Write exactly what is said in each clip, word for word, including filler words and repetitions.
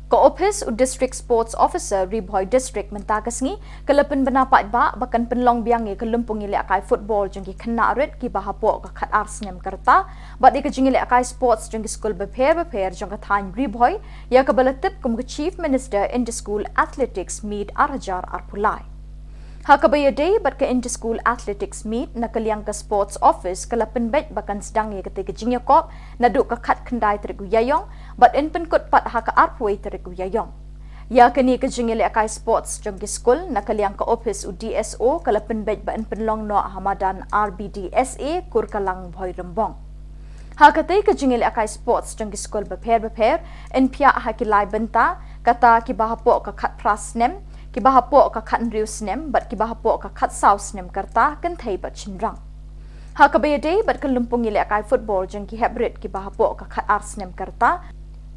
Ka ophis u District Sports Officer Ri Bhoi District mynta ka sngi ka la pynbna paidbah ba kan pynlong biang ïa ka lympung ïalehkai football jong ki khynnah rit kiba hapoh ka khatar snem ka rta bad ïa ka jingïalehkai sports jong ki skul bapher bapher jong ka thaiñ Ri Bhoi, ïa kaba la tip kum ka Chief Minister Inter-School Athletics Meet ar hajar arphew lai. Ha kaba ïadei bad ka Inter-School Athletics Meet, na ka liang ka Sports Office ka la pynbeit ba kan sdang ïa katei ka jingïakop naduh ka khatkhyndai tarik u Ïaïong bad yn pynkut pat ha ka arphew wei tarik u Ïaïong. Ïa kane ka jingïalehkai sports jong ki skul, na ka liang ka ophis u D S O ka la pynbeit ba yn pynlong noh ha madan R B D S A Kurkalang, Bhoirymbong. Ha katei ka jingïalehkai sports jong ki skul bapher bapher, yn phiah ha ki lai bynta, kata kiba hapoh ka khatphra snem, kiba hapoh ka khathynriew snem bad kiba hapoh ka khatsaw snem ka rta, kynthei bad shynrang. Ha kaba ïadei bad ka lympung ïalehkai football jong ki heprit kiba hapoh ka khatar snem ka rta,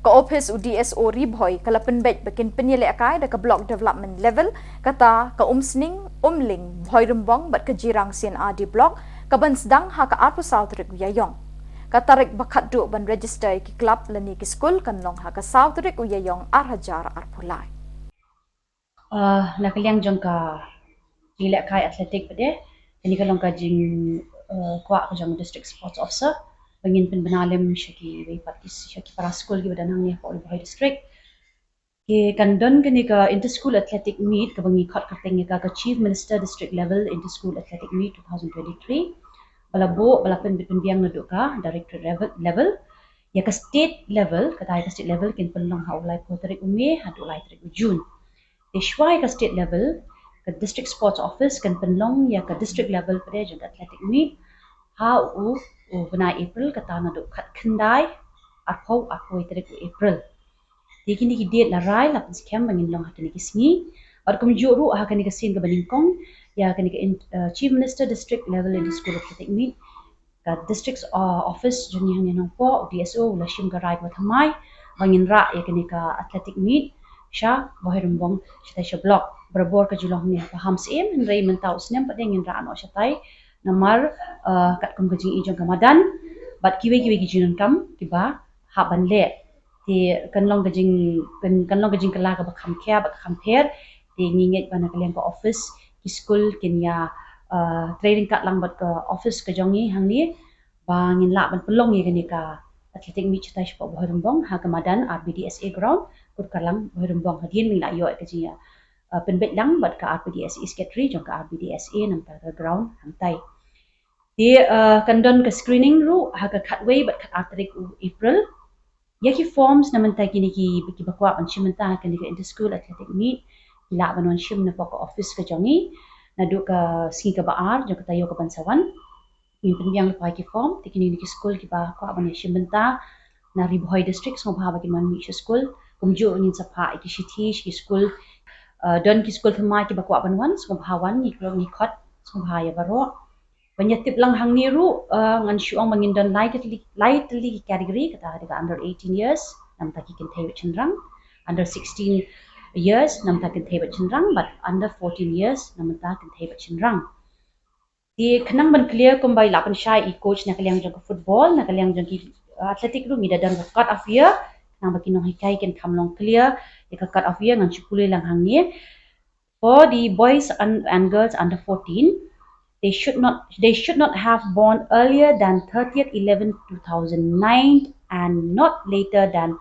ka ophis u D S O Ri Bhoi ka la pynbeit ba kin pynïalehkai da ka Block Development Level, kata ka Umsning, Umling, Bhoirymbong bad ka Jirang C and R D Block, kaban sdang ha ka arphew saw tarik u Ïaïong. Ka tarik ba khatduh ban register ïa ki club lane ki skul kan long ha ka saw tarik u Ïaïong ar hajar arphew lai. Uh, na ka liang jong ka jingïalehkai athletic pat de, kane ka long ka jing, uh, kwah ka jong District Sports Officer ba ngin pynbna lem sha kiwei pat ki, sha ki para skul kiba don hangne hapoh Ri Bhoi District. Ki kan don kane ka Inter-School Athletic Meet kaba ngi khot kyrteng ïa ka ka Chief Minister District Level Inter-School Athletic Meet two thousand twenty-three, ba la buh, ba la pynbit pynbiang naduh ka directorate level, level. Ïa ka state level, kata ïa ka state level kin pynlong ha u laiphew tarik u May haduh lai tarik u June. Te shuwa ïa ka state level, ka District Sports Office kan pynlong ïa ka district level pat de jong ka athletic meet ha u, u bnai April, kata naduh khatkhyndai, arphew, arphew wei tarik u April. Te kine ki date la rai, la pynskhem ba ngin long ha kine ki sngi. Bad kumjuh ruh ha kane ka sien kaba nyngkong, ïa kane ka in-, uh, Chief Minister District Level Inter-School Athletic Meet, ka District, uh, Office jong ngi hangne Nongpoh, u D S O u la shim ka rai kaba thymmai ba ngin rah ïa kane ka athletic meet sha Bhoirymbong, shatai sha block. Barabor ka ju long hangne ha Pahamsyiem, hynrei mynta u snem pat de ngin rah noh shatai, namar, uh, katkum ka jingïohi jong ka madan bad kiwei kiwei ki jingdonkam kiba hap ban leh. Te kan long ka jing, kan, kan long ka jingkylla kaba kham khia bad kham pher. Te ngi ngeit ba na ka liang ka office, ki skul kin ïa, uh, trei ryngkat lang bad ka office ka jong ngi hangne ba ngin lah ban pynlong ïa kane ka athletic meet shatai shapoh Bhoirymbong ha ka madan R B D S A ground, Kurkalang, Bhoirymbong. Hadien ngin lah ïoh ka jingïa, uh, pynbeit lang bad ka R B D S A secretary jong ka R B D S A namar ka ground hangtai. Te, uh, kan don ka screening ruh ha ka khatwei bad khatar tarik u April. Ïa ki forms na mynta kine ki, kiba kwah ban shim bynta ha kane ka Inter-School Athletic Meet, ki lah ban wan shim napoh ka office ka jong ngi naduh ka sngi kaba ar jong ka taïew kaban sa wan. Ngin pynbiang lypa ïa ki form, te kine ki skul kiba kwah ban shim bynta na Ri Bhoi District, sngewbha ba kin wan mih sha skul. Kumjuh ngin sa phah ïa ki shithi sha ki skul. Uh, don ki skul thymmai kiba kwah ban wan, sngewbha wan, ngi kloi ngi khot, sngewbha ïa baroh. Ban ïa tip lang hangne ruh, uh, ngan shu ong ba ngin don lai tylli, lai tylli ki category, kata ha ka under eighteen years, namar ki kynthei bad shynrang, under sixteen years, namar kynthei bad shynrang, bad under fourteen years, namar kynthei bad shynrang. Te khnang ban clear kumba i la pynshai i coach na ka liang jong ka football, na ka liang jong ki, uh, athletic ruh ngi da don ka cut off year, khnang ba ki nonghikai kin kham long clear ïa ka cut off year, ngan shu pule lang hangne. For the boys and, and girls under fourteen, they should not, they should not have born earlier than thirtieth eleven two thousand nine and not later than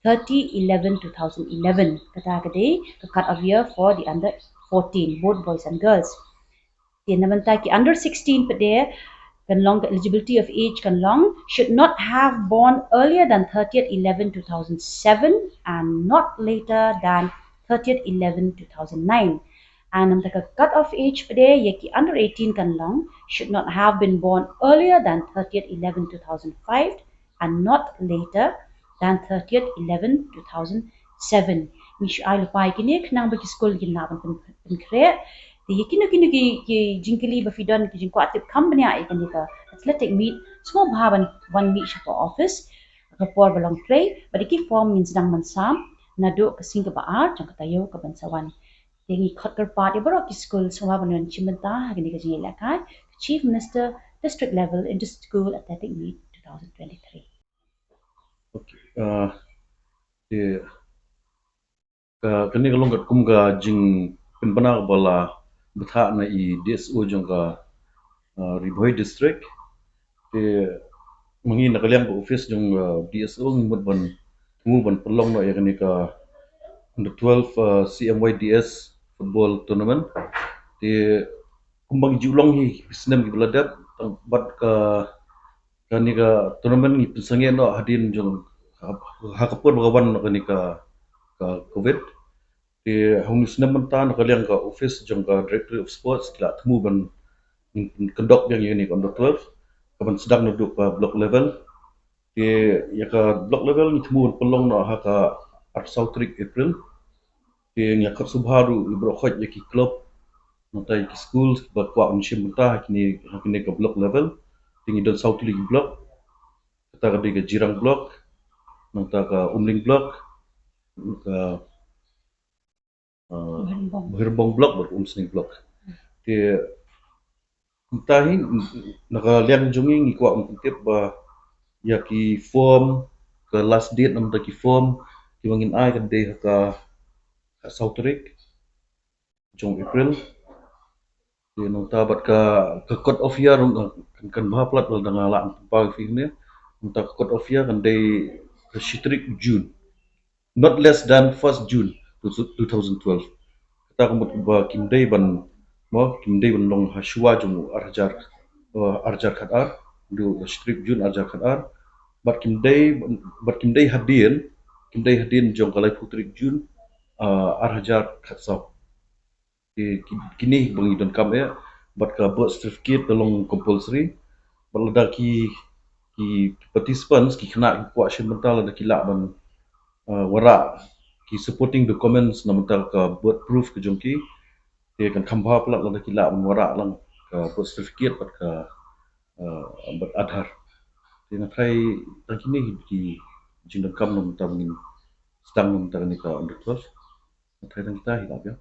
thirty eleven two thousand eleven. Kata ka dei ka cut off year for the under fourteen, both boys and girls. Te na bynta ki under sixteen pat de, kan long ka eligibility of age kan long, should not have born earlier than thirtieth eleven two thousand seven and not later than thirtieth eleven two thousand nine. And na bynta ka cut off age pat de, ïa ki under eighteen kan long, should not have been born earlier than thirtieth eleven two thousand five and not later than thirtieth eleven two thousand seven. Ngi shu ai lypa ïa kine khnang ba ki skul kin lah ban pyn-, pynkhreh. Te ïa kino kino ki, ki jingkylli ba phi don, ki jingkwah tip kham bniah ïa kane ka athletic meet, sngewbha ban wan mih sha ka office ha ka por ba long trei, bad ïa ki form ngin sdang ban sam naduh ka sngi kaba ar jong ka taïew kaban sa wan. Te ngi khot kyrpad ïa baroh ki skul sngewbha ban wan shim bynta ha kane ka jingïalehkai Chief Minister District Level Inter-School Athletic Meet two thousand twenty-three. Okay. Uh, te Ka, kane ka long katkum ka jingpynbna ba la bthah na i D S O jong ka, uh, Ri Bhoi District. Te ma ngi na ka liang ka office jong, uh, D S O ngi mut ban thmu ban pynlong noh ïa kane ka under twelve, uh, C M Y D S football tournament. Te kumba ngi ju long hi ki snem kiba la dep, bad ka, kane ka tournament ngi pynsangeh noh hadien jong, ha, ha ka por ba ka wan noh kane ka, ka covid. Te ha une u snem mynta na ka liang ka office jong ka Directorate of Sports ki la thmu ban ngin pynkhyndok biang ïa kane ka under twelve, ka ban sdang naduh ka block level. Te ïa ka block level ngi thmu ban pynlong noh ha ka arphew saw tarik April. Te ngi ïa khot sngewbha ruh ïa baroh khoit ïa ki club, nangta ïa ki school ba kwah ban shim bynta ha kine, ha kine ka block level. Te ngi don saw tylli ki block. Kata ka dei ka Jirang block, nangta ka Umling block, ka, uh, Bhoi Rymbong. Bhoi Rymbong block bad Umsning block. Te mynta hi na ka liang jong ngi ngi kwah ban pyntip ba ïa ki form, ka last date na bynta ki form kiba ngin ai kan dei ha ka, ha saw tarik jong April. Te nangta bad ka, ka cut off year, uh, kan, kan bha palat lada nga lah ban pynpaw ïa phi ne. Nangta ka cut off year kan dei ka shi tarik June. Not less than first June two thousand twelve. Kata ka mut ba kim dei ban, mo, kim dei ban long ha shuwa jong u ar hajar, uh, ar hajar khatar, naduh ka shi tarik June ar hajar khatar. Bad kim dei, bad kim dei hadien, kim dei hadien jong ka laiphew tarik June, uh, ar hajar khatsaw. Ki, ki, kine ba ngi donkam eh, bad ka birth certificate ka long compulsory. Bad lada ki, ki participants, ki khynnah ki kwah shim bynta, lada ki lah ban, uh, wanrah ki supporting documents na bynta ka birth proof ka jong ki. Te kan kham bha palat lada ki lah ban wanrah lang ka birth certificate bad ka, uh, bad Aadhaar. Te nga tharai tang kine hi ki jingdonkam na bynta ba ngin sdang na bynta kane ka under twelve. Nga tharai tang kita hi lah biang.